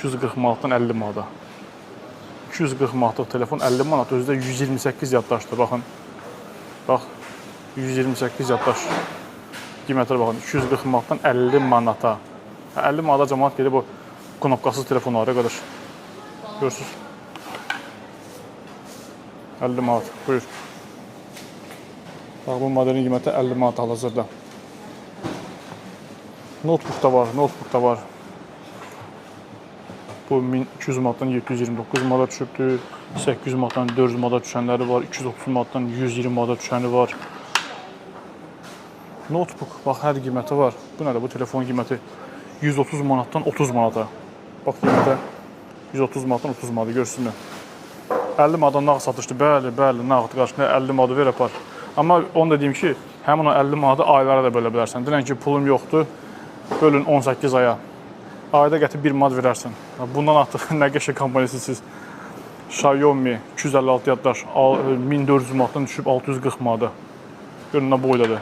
240 manatdan 50 manata. 240 manatlıq telefon 50 manat, özü də 128 yaddaşdır. Baxın. Bax, 128 yaddaş. Qiymətə baxın, 240 manatdan 50 manata. 50 manata cəmaət gedib o knopkasız telefon alır, qardaş. Görürsüz? 50 manat, buyur. Bax, bu modelin qiyməti 50 manat hal-hazırda. Notebook da var, notebook da var. Bu 1200 manatdan 729 manata düşübdür. 800 manatdan 400 manata düşənləri var. 230 manatdan 120 manata düşəni var. Notebook, bax hər qiyməti var. Bu nədir? Bu telefon qiyməti 130 manatdan 30 manata. Bax qiymətə 130 manatdan 30 manata görürsünüzmü? 50 manatdan nağd satışdır. Bəli, bəli, nağd qarşısında 50 manatı ver apar. Amma onu da deyim ki, həmin o 50 manatı aylara da bölə bilərsən. Denən ki, pulum yoxdur, bölün 18 aya. Ayda gətirib 1 manat verərsən. Bundan artıq nə qəşəng kampaniyası siz. Xiaomi 256 yaddaş 1400 manatdan düşüb 640 manata. Görün nə boydadır.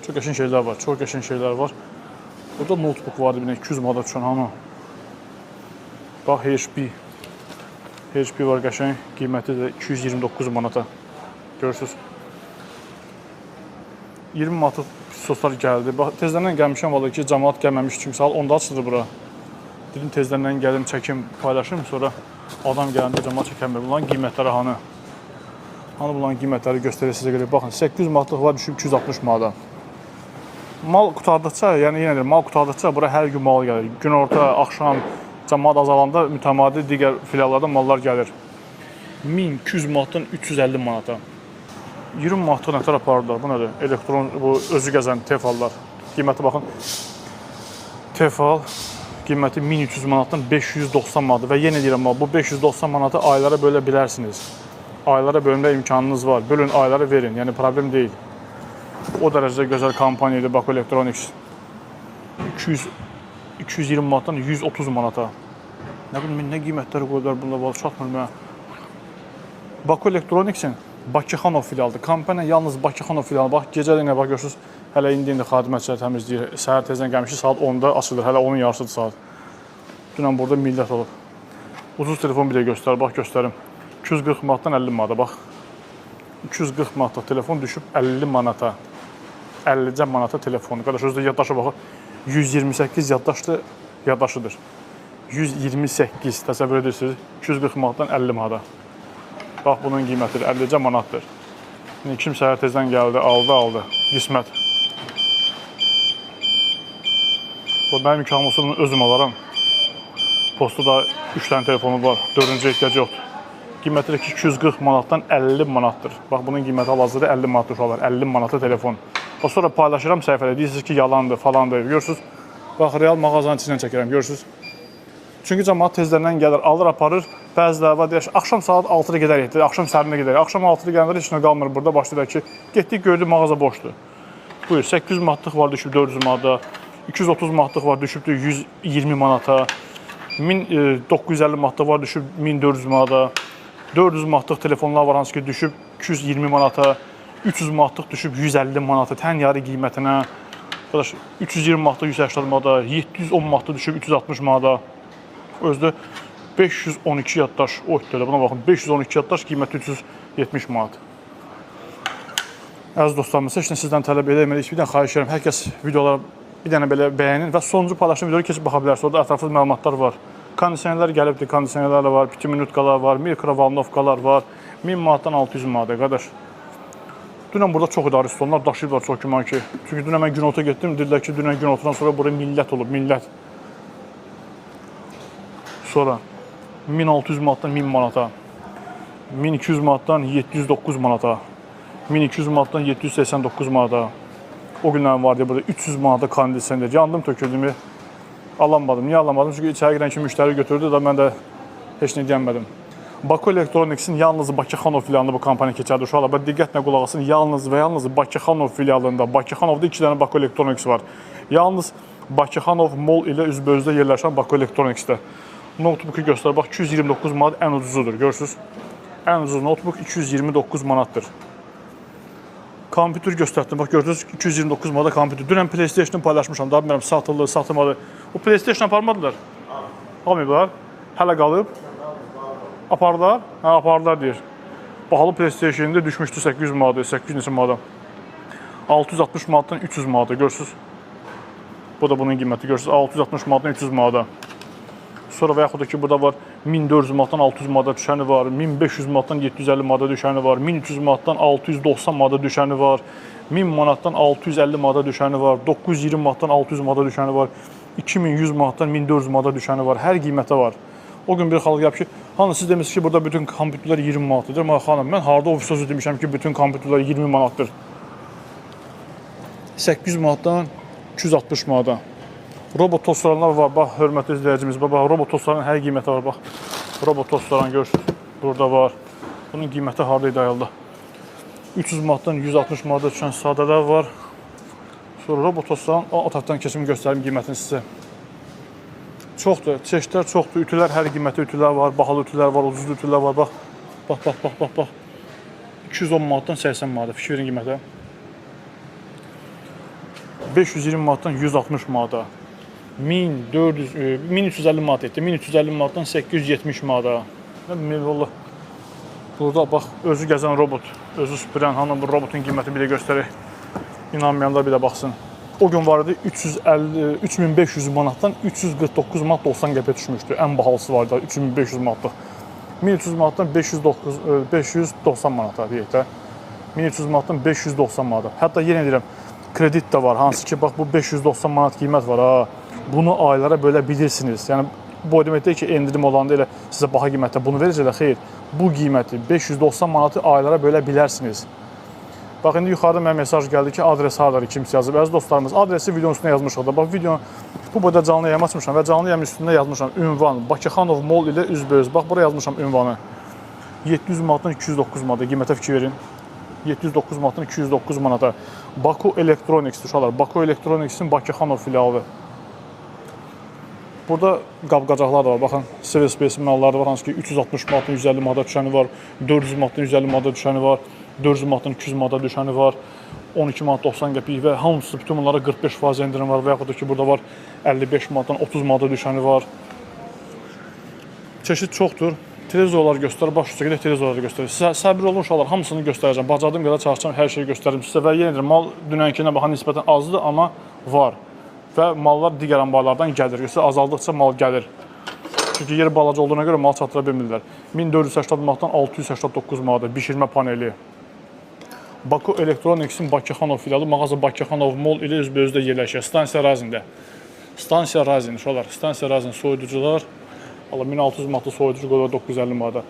Çox qəşəng şeylər var, çox qəşəng şeylər var. Burada notebook vardı bir dənə 200 manata düşən hamı. Bax HP. HP var qəşəng, qiyməti də 229 manata. Görürsüz. 20 manatlıq soslar gəldi. Bax tezdən gəlmişəm vallahi ki, cəmaət gəlməmiş çünki saat 10-da açılır bura. Dedim tezdən gəlim, çəkim, paylaşım, sonra adam gələndə cəmaət çəkəmir. Bunların qiymətləri hanı? Hanı bunların qiymətləri göstərir sizə görə. Baxın, 800 manatlıq var, düşüb 260 manata. Mal qurtardıqca, yəni yenə deyirəm, mal qurtardıqca bura hər gün mal gəlir. Günorta, axşam cəmaət azalanda mütəmadi digər filiallardan mallar gəlir. 1200 manatdan 350 manata. 20 manatlıq nətər apardılar. Bu nədir? Elektron, bu özü gəzən Tefallar. Qiyməti baxın. Tefal qiyməti 1300 manatdan 590 manat və yenə deyirəm, bu 590 manatı aylara bölə bilərsiniz. Aylara bölmə imkanınız var. Bölün, aylara verin. Yəni problem deyil. O dərəcədə gözəl kampaniya idi Baku Electronics. 200 220 manatdan 130 manata. Nə bilim nə qiymətlər qoydular bunlar, vallahi çatmır mənə. Baku Electronics-in Bakıxanov filialıdır. Kampaniya yalnız Bakıxanov filialı. Bax gecə də yenə bax görürsüz, hələ indi xadiməçilər təmizləyir. Səhər tezdən gəlmişik, saat 10-da açılır. Hələ 10-un yarısıdır saat. Dünən burada millət olub. Ucuz telefon bir də göstər, bax göstərim. 240 manatdan 50 manata bax. 240 manatlıq telefon düşüb 50 manata. 50 manata telefon. Qardaş özü də yaddaşa baxın. 128 yaddaşlı yaddaşıdır. 128 təsəvvür edirsiniz. 240 manatdan 50 manata. Bax bunun qiymətidir. 50 manatdır. İndi kim səhər tezdən gəldi, aldı, aldı. Qismət. Bu mənim imkanım olsa bunu özüm alaram. Postu da 3 dənə telefonu var. 4-cü ehtiyac yoxdur. Qiyməti də ki 240 manatdan 50 manatdır. Bax bunun qiyməti hal-hazırda 50 manatdır uşaqlar. 50 manatlı telefon. Bax sonra paylaşıram səhifədə. Deyirsiniz ki, yalandır, falandır. Görürsüz? Bax real mağazanın içindən çəkirəm, görürsüz? Çünki cəmaət tezlərindən gəlir, alır, aparır. Bəziləri var deyir, axşam saat 6-da gedərik, deyir, axşam səhərində gedərik. Axşam 6-da gələndə heç nə qalmır burada. Başlayırlar ki, getdik gördük mağaza boşdur. Buyur, 800 manatlıq var düşüb 400 manata, 230 manatlıq var düşübdür 120 manata, 1950 manatlıq var düşüb 1400 manata, 400 manatlıq telefonlar var hansı ki düşüb 220 manata, 300 manatlıq düşüb 150 manata, tən yarı qiymətinə. Qardaş, 320 manatlıq 180 manata, 710 manatlıq düşüb 360 manata. Özdə 512 yaddaş, o belə buna baxın, 512 yaddaş qiyməti 370 manat. Əziz dostlarımız, heç nə sizdən tələb eləmədik. Bir dənə xahiş edirəm, hər kəs videolara bir dənə belə bəyənin və sonuncu paylaşdığım videoya keçib baxa bilərsiniz. Orada ətraflı məlumatlar var. Kondisionerlər gəlibdir, kondisionerlər də var, 2 minutkalar var, mikrovalnovkalar var. 1000 manatdan 600 manata qardaş. Dünən burada çox idi aristonlar, daşıyıblar çox güman ki. Çünki dünən mən günorta getdim, dedilər ki, dünən günortadan sonra bura millət olub, millət. Sonra 1600 manatdan 1000 manata, 1200 manatdan 709 manata, 1200 manatdan 789 manata. O günlər vardı burada 300 manata kondisioner. Yandım töküldüm. Alamadım. Niyə alamadım? Çünki içəri girən ki müştəri götürdü də mən də heç nə deyəmədim. Baku Electronics-in yalnız Bakıxanov filialında bu kampaniya keçərli uşaqlar. Bax diqqətlə qulaq asın. Yalnız və yalnız Bakıxanov filialında. Bakıxanovda 2 dənə Baku Electronics var. Yalnız Bakıxanov Mall ilə üzbəüzdə yerləşən Baku Electronics-də. Notebooku göstər. Bax 229 manat ən ucuzudur. Görürsüz? Ən ucuz notebook 229 manatdır. Kompüter göstərdim. Bax gördünüz 229 manata kompüter. Dünən PlayStation paylaşmışam. Daha bilmirəm satıldı, satılmadı. O PlayStation aparmadılar. Almayıblar. Hələ qalıb. Apardılar? Hə, apardılar deyir. Bahalı PlayStation-da düşmüşdü 800 manata, 800 neçə manata. 660 manatdan 300 manata görürsüz. Bu da bunun qiyməti görürsüz. 660 manatdan 300 manata. Sonra və yaxud da ki, burada var 1400 manatdan 600 manata düşəni var, 1500 manatdan 750 manata düşəni var, 1300 manatdan 690 manata düşəni var, 1000 manatdan 650 manata düşəni var, 920 manatdan 600 manata düşəni var, 2100 manatdan 1400 manata düşəni var. Hər qiymətə var. O gün bir xalq gəlib ki, xanım siz demisiniz ki, burada bütün kompüterlər 20 manatdır. Amma xanım, mən harda o sözü demişəm ki, bütün kompüterlər 20 manatdır. 800 manatdan 260 manata. Robot tostoranlar var, bax, hörmətli izləyicimiz, bax, bax, robot tostoranın hər qiyməti var, bax. Robot tostoran görürsünüz, burada var. Bunun qiyməti harda idi ayılda? 300 manatdan 160 manata düşən sadələr var. Sonra robot tostoran, o tərəfdən keçim göstərim qiymətini sizə. Çoxdur, çeşidlər çoxdur, ütülər, hər qiymətli ütülər var, bahalı ütülər var, ucuz ütülər var, bax. Bax, bax, bax, bax, bax. 210 manatdan 80 manata, fikir verin qiymətə. 520 manatdan 160 manata. 1400, 1350 manat etdi. 1350 manatdan 870 manata. Nə bilim, vallah. Burada bax, özü gəzən robot, özü süpürən, hanı bu robotun qiymətini bir də göstərək. İnanmayanlar bir də baxsın. O gün var idi 350, 3500 manatdan 349 manat 90 qəpiyə düşmüşdü. Ən bahalısı var idi 3500 manatlıq. 1300 manatdan 509, 590 manata deyək də. 1300 manatdan 590 manata. Hətta yenə deyirəm, kredit də var. Hansı ki, bax bu 590 manat qiymət var ha. Bunu aylara bölə bilirsiniz. Yəni bu o demək deyil ki, endirim olanda elə sizə baha qiymətdə bunu verəcəklər. Xeyr, bu qiyməti 590 manatı aylara bölə bilərsiniz. Bax indi yuxarıda mənə mesaj gəldi ki, adres hardadır kimsə yazıb. Əziz dostlarımız, adresi videonun üstünə yazmışıq da. Bax videonun bu boyda canlı yayım açmışam və canlı yayım üstündə yazmışam ünvan Bakıxanov Mall ilə üzbəüz. Bax bura yazmışam ünvanı. 700 manatdan 209 manata qiymətə fikir verin. 709 manatdan 209 manata. Baku Electronics uşaqlar. Baku Electronics-in Bakıxanov filialı. Burada qab-qacaqlar da var. Baxın, Civil Space malları da var. Hansı ki 360 manatdan 150 manata düşəni var, 400 manatdan 150 manata düşəni var, 400 manatdan 200 manata düşəni var. 12 manat 90 qəpik və hamısı bütün bunlara 45% endirim var və yaxud da ki burada var 55 manatdan 30 manata düşəni var. Çeşid çoxdur. Televizorlar göstər, baş üstə gedək televizorları göstər. Sizə səbir olun uşaqlar, hamısını göstərəcəm. Bacardığım qədər çalışacağam, hər şeyi göstərim sizə və yenə deyirəm, mal dünənkinə baxan nisbətən azdır, amma var. Və mallar digər anbarlardan gəlir. Yoxsa azaldıqca mal gəlir. Çünki yer balaca olduğuna görə mal çatdıra bilmirlər. 1480 manatdan 689 manata bişirmə paneli. Baku Electronics-in Bakıxanov filialı mağaza Bakıxanov Mall ilə üzbəüzdə yerləşir. Stansiya Razində. Stansiya Razin uşaqlar. Stansiya Razin soyuducular. Allah 1600 manatlıq soyuducu qoyurlar 950 manata.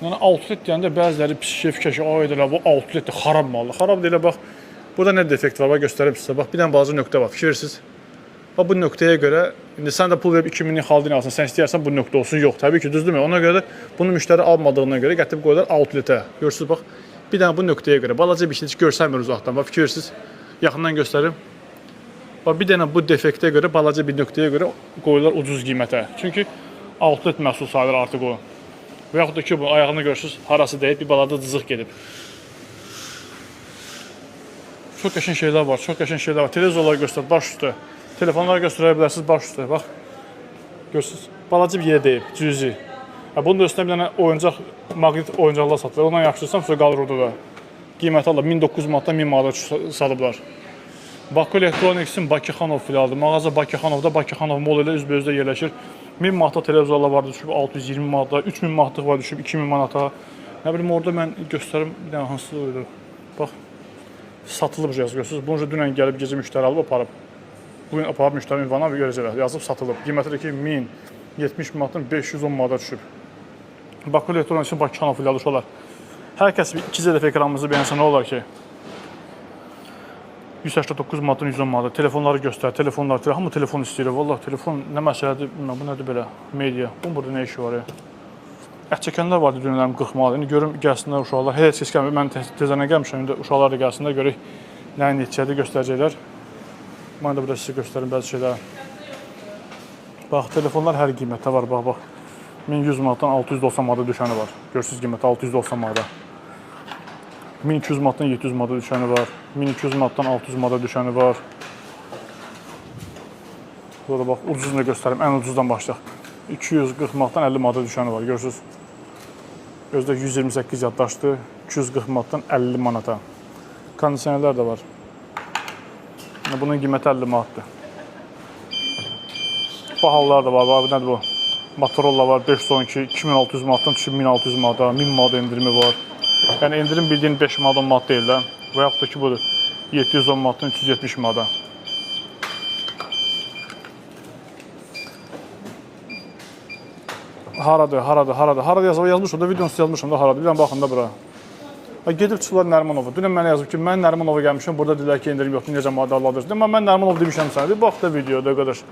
Yəni outlet deyəndə bəziləri pis şey fikirləşir, ay deyirlər bu outletdir, xarab maldır. Xarab deyirlər bax. Burada nə defekt var, bax göstərim sizə. Bax bir dənə balaca nöqtə var. Fikir verirsiniz. Bax bu nöqtəyə görə indi sən də pul verib 2000-lik xalidin alsan, sən istəyirsən bu nöqtə olsun. Yox, təbii ki, düzdürmü? Ona görə də bunu müştəri almadığına görə gətirib qoyurlar outletə. Görürsüz bax. Bir dənə bu nöqtəyə görə balaca bir şey heç görsənmir uzaqdan. Bax fikir verirsiniz. Yaxından göstərim. Bax bir dənə bu defektə görə, balaca bir nöqtəyə görə qoyurlar ucuz qiymətə. Çünki outlet məhsul sayılır artıq o. Və yaxud da ki, bu ayağını görürsüz, harası dəyib, bir balaca cızıq gedib. Çox qəşəng şeylər var, çox qəşəng şeylər var. Televizorlar göstər, baş üstə. Telefonlar göstərə bilərsiniz, baş üstə. Bax. Görürsüz. Balaca bir yer deyib, cüzi. Ha, bunun da üstünə bir dənə oyuncaq, maqnit oyuncaqlar satılır. Ondan yaxşırsam, sonra qalır orada da. Qiyməti alır, 1900 manatdan 1000 manata satıblar. Baku Electronics-in Bakıxanov filialıdır. Mağaza Bakıxanovda, Bakıxanov Mall ilə üzbəüzdə yerləşir. 1000 manata televizorlar var düşüb 620 manata, 3000 manatlıq var düşüb 2000 manata. Nə bilim orada mən göstərim bir dənə hansı idi. Bax satılıb yazır görürsünüz. Bunu dünən gəlib gecə müştəri alıb aparıb. Bu gün aparıb müştəri ünvanına və görəcəklər. Yazıb satılıb. Qiyməti də ki 1070 manatdan 510 manata düşüb. Baku Electronics-in Bakıxanov filialı uşaqlar. Hər kəs bir iki dəfə ekranımızı bəyənsə nə olar ki? 189 manatdan 110 manata. Telefonları göstər, telefonlar, hamı telefon istəyir. Vallah telefon nə məsələdir, bilmirəm, bu nədir belə? Media. Bunun burada nə işi var ya? Ət çəkənlər vardı dünənlərim 40 manat. İndi görüm gəlsinlər uşaqlar. Heç kəs gəlmir. Mən tezənə gəlmişəm. İndi uşaqlar da gəlsinlər, görək nə neçədir göstərəcəklər. Mən də burada sizə göstərim bəzi şeyləri. Bax, telefonlar hər qiymətdə var, bax, bax. 1100 manatdan 690 manata düşəni var. Görürsüz qiyməti 690 manata. 1200 manatdan 700 manata düşəni var. 1200 manatdan 600 manata düşəni var. Burada bax, ucuzunu da göstərim. Ən ucuzdan başlayaq. 240 manatdan 50 manata düşəni var. Görürsüz. Özdə 128 yaddaşdır. 240 manatdan 50 manata. Kondisionerlər də var. Bunun qiyməti 50 manatdır. Bahalılar da var. Bax, nədir bu? Motorola var 512, 2600 manatdan düşüb 1600 manata, 1000 manat endirimi var. Yəni endirim bildiyin 5 manat 10 manat deyil də. Və yaxud da ki budur. 710 manatdan 370 manata. Haradır, haradır, haradır? Harada yazıb yazmışam da videonu yazmışam da haradır. Bir dənə baxın da bura. Ha, gedib çıxırlar Nərimanova. Dünən mənə yazıb ki, mən Nərimanova gəlmişəm, burada dedilər ki, endirim yoxdur, necə maddə alladırız. Dedim, mən Nərimanov demişəm sənə. Bir bax da videoda qardaş.